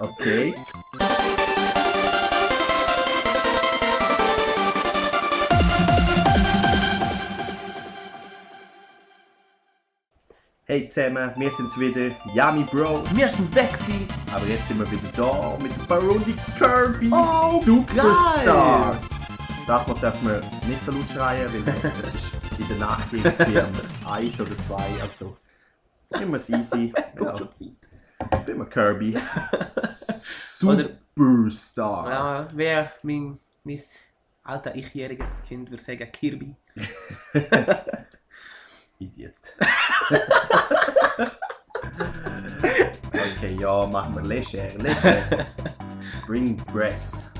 Okay. Hey zusammen, wir sind's wieder, Yummy Bros. Wir sind Bexy. Aber jetzt sind wir wieder da mit Parody Kirby Oh, Superstar. geil. Das mal darf man nicht so laut schreien, weil das ist in der Nacht irgendwie um 1 oder 2. Also immer easy. Braucht schon Zeit. Ich bin mal Kirby. Superstar. Ja, wer mein alter ichjähriges Kind würde sagen Kirby. Idiot. Okay, ja, machen wir leger. Spring Breath.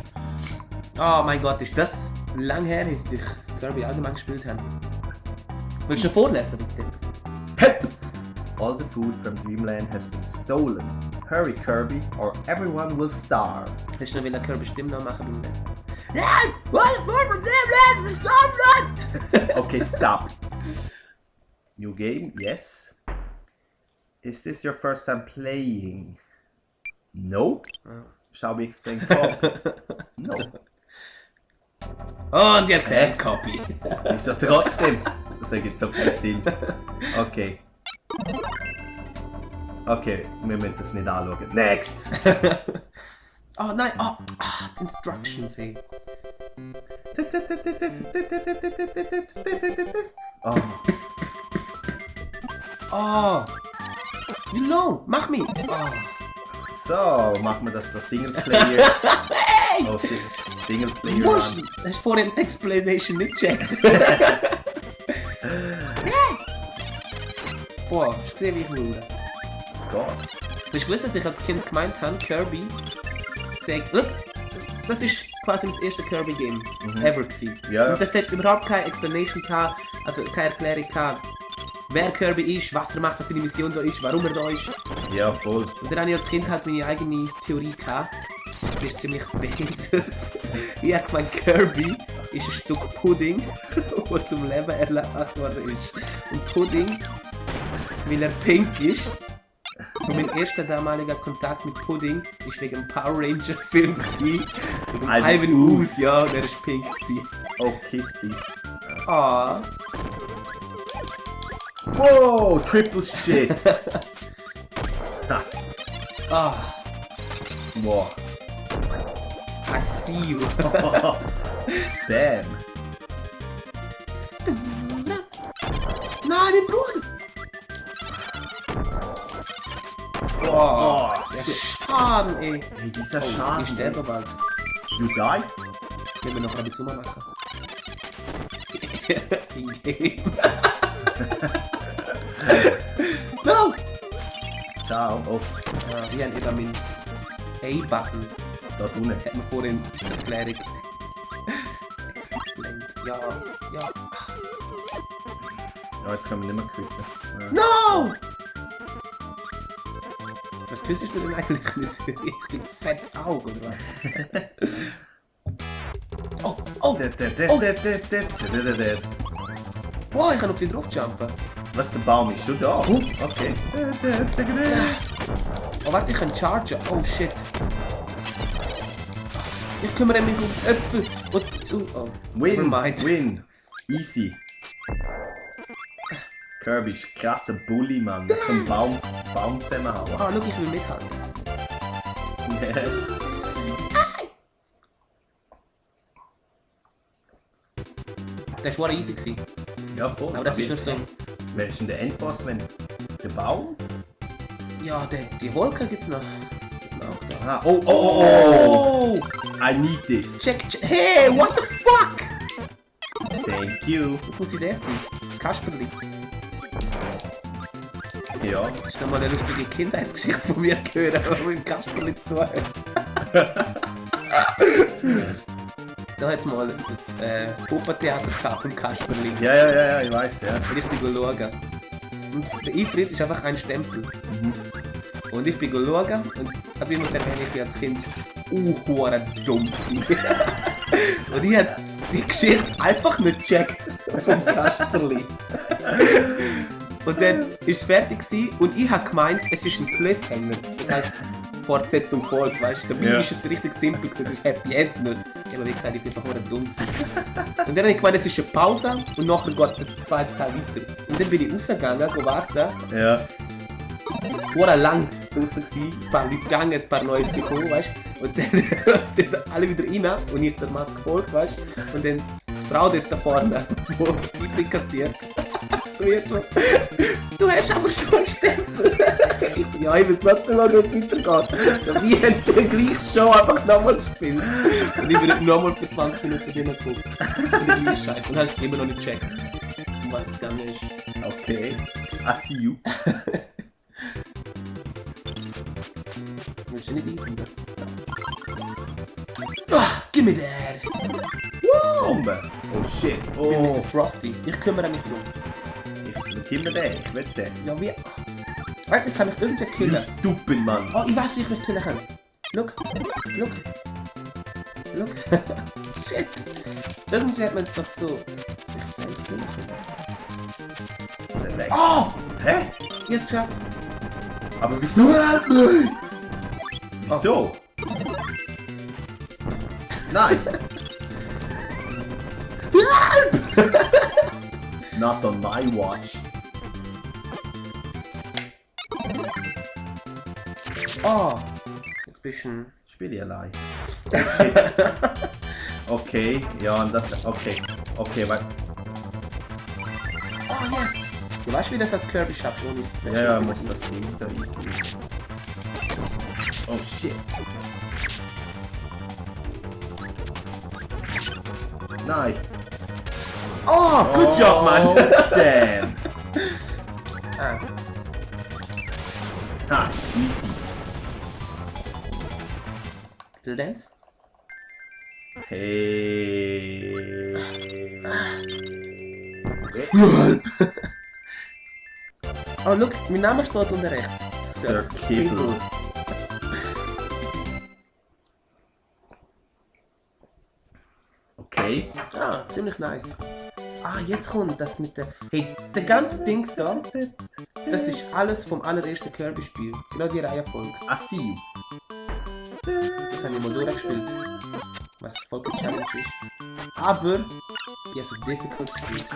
Oh mein Gott, ist das lang her, dass ich Kirby allgemein gespielt habe. Willst du vorlesen bitte? Help! All the food from Dreamland has been stolen. Hurry, Kirby, or everyone will starve. Hast du noch Kirby Stimme noch machen beim Lesen? Ja, all the food from Dreamland is stolen! Okay, stop. New game, yes. Is this your first time playing? No. Shall we explain co-op? No. Und jetzt der Copy. Wieso trotzdem? Das ergibt so keinen Sinn. Okay. Okay, wir müssen das nicht anschauen. Next! Oh nein, die Instructions, hey. Oh, Oh! You know, mach mich! Oh. so, machen wir das der Singleplayer. Hey! Oh, Singleplayer. Wurscht! Run. Hast du vorhin die Explanation nicht gecheckt? Boah, hast du gesehen, wie ich ruhe? Es geht. Hast du gewusst, dass ich als Kind gemeint habe, Kirby sagt, look, das ist quasi das erste Kirby-Game ever gewesen. Ja. Und das hat überhaupt keine Explanation gehabt, also keine Erklärung gehabt, wer Kirby ist, was er macht, was seine Mission da ist, warum er da ist. Ja, voll. Und dann hatte ich als Kind halt meine eigene Theorie gehabt. Die ist ziemlich behindert. Ich habe gemeint, Kirby ist ein Stück Pudding, das zum Leben erlacht worden ist. Und Pudding, weil er pink ist. Und mein erster damaliger Kontakt mit Pudding war wegen dem Power Ranger Film. Wegen Ivan Ooze, ja, und er war pink. Oh, kiss, please. Ah. Wow, triple shits. Ha, Ah. wow. I see you. Damn. Nein, mein Bruder! Oh, Der Schaden, ey. hey, dieser Ich Schaden. sterbe bald. You die? Wenn wir noch ein bisschen machen. In-game. No! Ciao. Oh, Ja, wir haben eben meinen A-Button. da unten. Hat man vorhin Erklärung explained. Ja. Ja, jetzt können wir nicht mehr küssen. Ja. No! Was küsst du denn eigentlich? Ein richtig fettes Auge, oder was? Oh! Wow, ich kann auf dich drauf jumpen. Was, der Baum ist schon da? Okay. Oh, warte, ich kann chargen. Oh, shit. Ich kümmere mich um die Äpfel. Oh, Win, nevermind. win. Easy. Kirby ist ein krasser Bully, Mann. Der kann Baum zusammenhauen. Ah, schau, ich will mithalten. Das war easy gewesen. Ja, voll. Aber das ist nur so... Wer ist denn der Endboss, wenn... Der Baum? Ja, die Wolke gibt's noch. Da. Ah, oh! I need this. Check. Hey, what the fuck? Thank you. Was muss ich das sein? Kasperli. Ja. Das ist nochmal eine lustige Kindheitsgeschichte von mir gehört, die mit dem Kasperli zu tun hat. Da hat es mal das Puppentheater gehabt vom Kasperli. Ja, ich weiß, ja. Und ich bin schauen. Und der Eintritt ist einfach ein Stempel. Und ich bin schauen und also ich muss erwähnen, ich bin als Kind dumm gewesen. Und ich hab die Geschichte einfach nicht gecheckt vom Kasperli. Und dann ist es fertig gewesen und ich habe gemeint, es ist ein Cliffhanger. Das heisst, Fortsetzung folgt, weißt du? Dabei Ja. ist es richtig simpel gewesen, es ist Happy End nur. Aber wie gesagt, ich bin einfach nur dumm gewesen. Und dann habe ich gemeint, es ist eine Pause und nachher geht der zweite Teil weiter. Und dann bin ich rausgegangen, go warten. Ja. War lang draußen gewesen, ein paar Leute gegangen, ein paar Neue sind gekommen, weißt du? Und dann sind alle wieder rein und ich der Maske gefolgt, weißt du? Und dann die Frau dort da vorne, die Eintritt kassiert, zu mir so, du hast aber schon einen Stempel. Ich so, ja, ich will trotzdem mal, wie es weitergeht. Dabei haben sie die gleiche Show einfach nochmal gespielt. Und ich bin nochmal für 20 Minuten drinnen geguckt. Und die gleiche Scheiße. Und habe immer noch nicht gecheckt, um was es gegangen ist. Okay. I see you. Willst du nicht easy? Ah, give me that! Bombe. Oh shit. Ich bin Oh. Mr. Frosty. Ich kümmere mich drum. Gib mir den. Ich will den. Ja, wie? Warte, ich kann mich irgendwie Du killen. stupid, Mann. Oh, ich weiß, wie ich mich killen kann. Look. Look. Look. Shit. Irgendwie hat man es doch so... sich selbst killen können. Select. Oh! Hä? Ich hab's geschafft. Aber wieso? Wieso? Nein. Not on my watch. Oh. Jetzt bist du ein... Spiel ich allein. Oh shit. Okay, ja, und das. Okay. Okay, weil. Oh, yes! Du weißt, wie du das als Kirby schaffst, ohne Special. Ja, ja, muss das Ding da easy. Oh shit. Nein. Oh, good job, Mann! Oh, damn. Ah. Ha, easy. Little Dance? Hey. Oh, look, mein Name steht unten rechts. Sir Kibble. Okay. Ah, ziemlich nice. Ah, jetzt kommt das mit der... Hey, der ganze Dings da, das ist alles vom allerersten Kirby-Spiel. Genau die Reihenfolge. I see you. Das habe ich mal durchgespielt. Was voll die Challenge ist. Aber, ich habe es auf Difficult gespielt.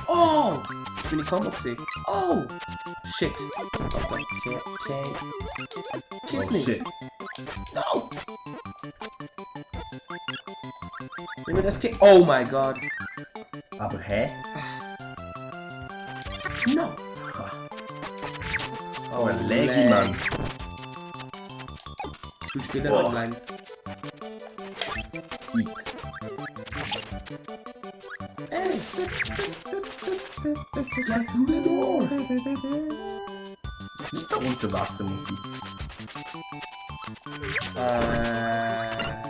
Oh! Ich bin in Combo gesehen. Oh! Shit. Okay, okay. Kiss Oh me. shit. No! Wenn du das kick... Oh my god. Aber hä? No! Oh, ein Leggy, Mann. Zu viel Spieler Boah. online. Eat. Ey! Get through the door! Ist nicht so Unterwassermusik.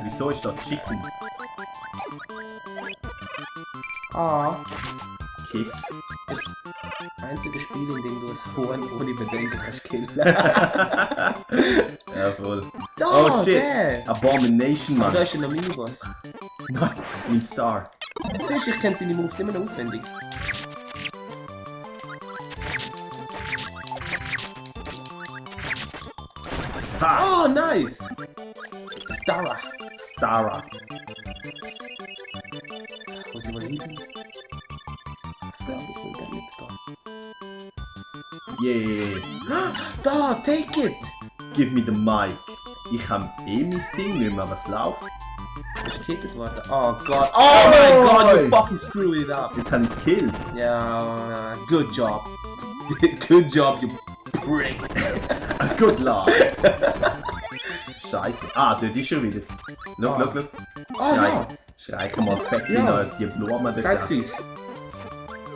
Wieso ist da Chicken? Ah, Kiss. das einzige Spiel, in dem du das Huhn ohne Bedenken kannst killen. Ja, voll. Oh, Oh shit. der. Abomination, Aber da Mann. ist ein Miniboss. Nein, mein Star. Siehst du, ich kenne seine Moves immer noch auswendig. Ha! Oh, nice! Stara. Stara. Wo sind wir hin? Ich glaube, ich will da mitgehen. Yeah. Da, take it! Give me the mic. Ich hab eh mein Ding nicht mehr, was läuft. Bist du gekickt worden? Oh Gott. Oh my god, you Oi. fucking screw it up. Jetzt hab ich's gekillt. Ja, good job. Good job, you prick. Good luck. Scheiße. Ah, dort ist er wieder. Look, Ah. look, look. Oh, ja. Streich mal fett Ja. in die Blumen dort. Zeig sie's.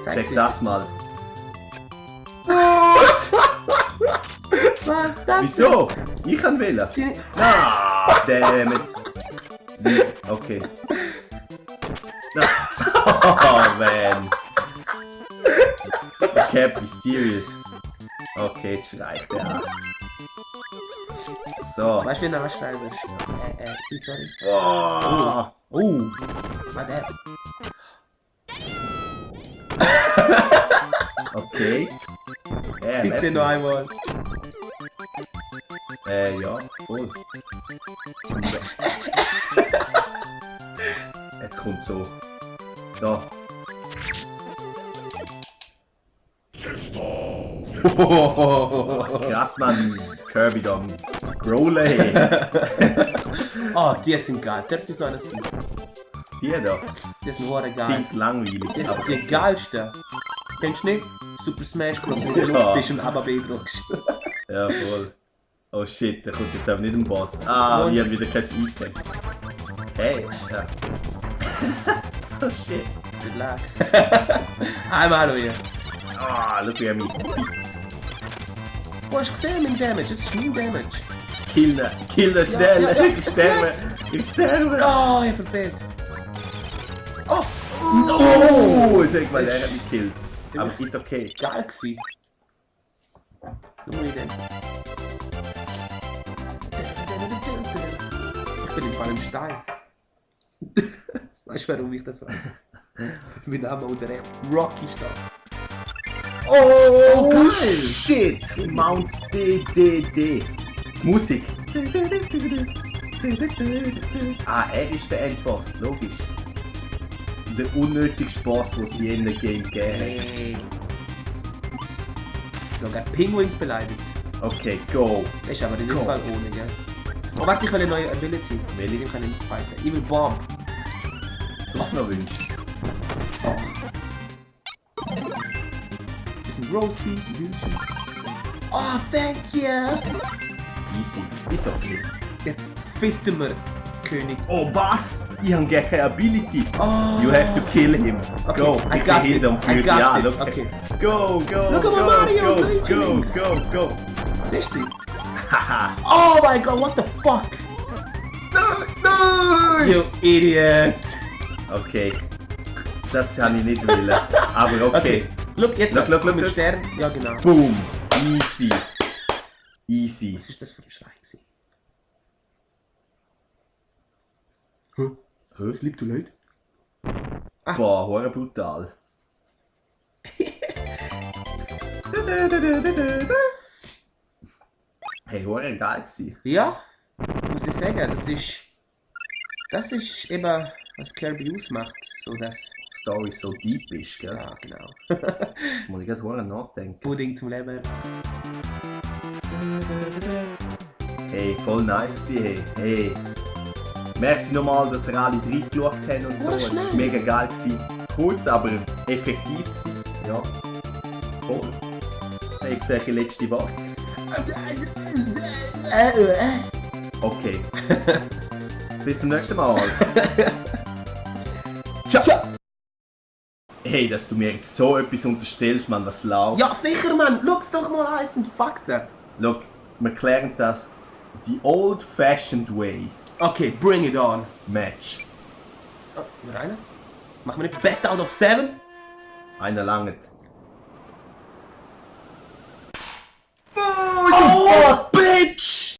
Zeig Check sie's. das mal. Was? Das? Wieso? Ich kann wählen. Die- Ah, damn it. Okay. Oh, man. I can't be serious. Okay, jetzt schreicht er an. So. Weißt du, wie du nachschreibst? Sorry. Oh. Oh. Ah, der. Okay. Bitte noch einmal. Ja, voll. Jetzt kommt so. Da. Krass, Mann. Kirby da. Growley. Oh, die sind geil. Darf ich so eine sein? Die da. Das ist nur geil. Klingt langweilig. Das aber ist die geilste. Kennst du nicht? Super Smash Bros. Wo du in der Luft bist und aber B drückst. Ja, voll. Oh shit, der kommt jetzt aber nicht ein Boss. Ah, ich hab wieder kein Item. Hey, ja. Oh shit. Good luck. Einmal noch hier. Ah, schau wie er mich pizzt. Du hast gesehen, mein Damage. Das ist mein Damage. Kill ihn schnell. Ja, ja, Ich sterbe. Ich sterbe. Oh, ich verfehlt. Oh! Oh, jetzt hab ich mal, er hat mich gekillt. Aber Ziemlich ist okay. geil gewesen. Du musst dancen. Ich bin im Fall ein Stein. Weißt du, warum ich das weiß? Mein Name unter rechts Rocky steht. Oh, geil. Shit. Mount DDD. Musik. Ah, er ist der Endboss, logisch. Der unnötigste Boss, den es je in einem Game gegeben hat. Hey. Schau, er hat Penguins beleidigt. Okay, go. Das ist aber in dem Go. Fall ohne, gell? Oh, warte, ich will eine neue Ability. Welche? Den kann ich nicht fighten. Evil Bomb. Was du noch wünschst. Oh. Das ist ein Roastbeef, ein Hühnchen. Oh, thank you. Easy. Ist okay. Jetzt fisten wir König. Oh, was? Ich habe gar keine Ability. Oh. You have to kill him. Okay, Go. I Ich got bin hinterm this. I Feuer. got Ja, this. look. Okay. Go, go, Look at go, Mario, go, Luigi go, links. go, go. Siehst du? Haha. Oh my god, what the fuck? Nein! You idiot. Okay. Das habe ich nicht wollen. Aber okay. Okay. Look, jetzt Look, kommt ein look. Stern. Ja, genau. Boom. Easy. Easy. Was ist das für ein Schrei gewesen? Hä? Sleep too late? Boah, hure brutal. Hey, hure geil gewesen. Ja, muss ich sagen, das ist eben, was Kirby ausmacht. So das. Die Story so deep ist, gell? Ja, genau. Jetzt muss ich gerade hure nachdenken. Pudding zum Leben. Hey, voll nice gewesen, hey. Hey. Merci nochmal, dass ihr alle reingeschaut habt und so. Oh, Es war schnell. mega geil gewesen. Kurz, aber effektiv gewesen. Ja. Voll. Hey, ich sage letzte Wort. Okay. Bis zum nächsten Mal. Ciao. Hey, dass du mir jetzt so etwas unterstellst, man, was läuft. Ja, sicher, Mann. Schau's doch mal an, es sind Fakten. Look, wir klären das the old-fashioned way. Okay, bring it on. Match. Oh, noch einer? Machen wir nicht Best out of 7? Einer langt. Oh,